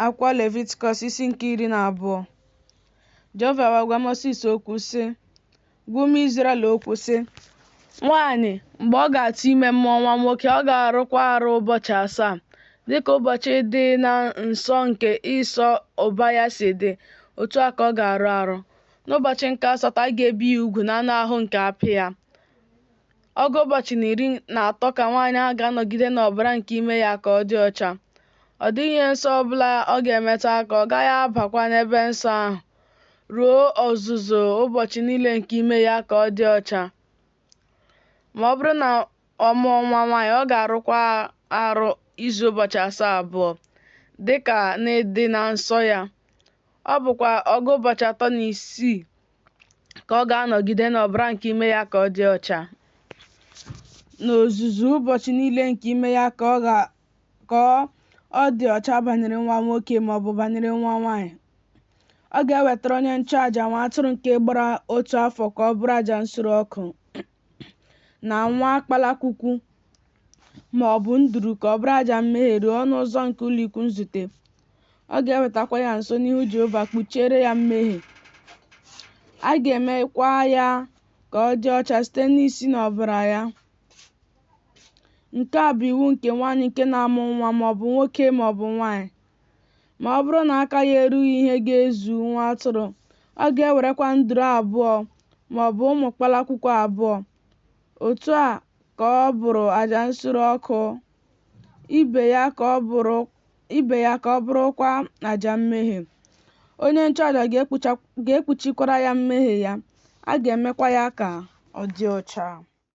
Akwụkwọ Levitikọs isi nke 12. Jehova wee gwa Mosis okwu, sị, Gwa ụmụ Izrel okwu, sị, Nwaanyị, mgbe ọ ga-atụ ime mụọ nwa nwoke, ọ ga-arụkwa arụ ụbọchị 7, dị ka ụbọchị ịdị na nsọ nke ịsọ ụba ya si dị, otu a ka ọ ga-arụ arụ. N'ụbọchị nke asatọ, a ga-ebi ya ugwu n'anụ ahụ nke apị ya. Ọgụ ụbọchị na 13 ka nwaanyị ahụ ga-anọgide n'ọbara nke ime ya ka ọ dị ọcha. Ọ dịghị ihe nsọ ọ bụla ọ ga-emetụ aka, ọ gaghị abakwa n'ebe nsọ ahụ, ruo ọzuzu ụbọchị niile nke ime ya ka ọ dị ọcha. Ma ọ bụrụ na ọ mụọ nwa nwaanyị, ọ ga-arụkwa arụ izu ụbọchị 7 abụọ, dị ka n'ịdị na nsọ ya. Ọ bụkwa ọgụ ụbọchị 36 ka ọ ga-anọgide n'ọbara nke ime ya ka ọ dị ọcha. N'ozuzu ụbọchị niile nke ime ya ka ọ dị ọcha banyere nwa nwoke ma ọ bụ banyere nwa nwaanyị. Ọ ga-ewetara onye nchụàjà nwa atụrụ nke gbara otu afọ ka ọ bụrụ àjà nsure ọkụ, na nwa kpalakwukwu ma ọ bụ nduru ka ọ bụrụ àjà mmehie ruo ọnụ ụzọ nke ụlọikwuu nzute. Ọ ga-ewetakwa ya nso n'ihu Jehova kpuchiere ya mmehie. A ga-emekwa ya ka ọ dị ọcha site n'isi n'ọbara ya. Nke a bụ iwu nke nwaanyị nke na-amụ nwa, ma ọ bụ nwoke ma ọ bụ nwaanyị. Ma ọ bụrụ na aka ya erughị ihe ga-ezu nwa atụrụ, ọ ga-ewerekwa nduru abụọ ma ọ bụ ụmụ kpalakwukwu abụọ, otu a ka ọ bụrụ àjà nsure ọkụ, ibe ya ka ọ bụrụkwa àjà mmehie. Onye nchụàjà ga-ekpuchikwara ya mmehie ya, a ga-emekwa ya ka ọ dị ọcha.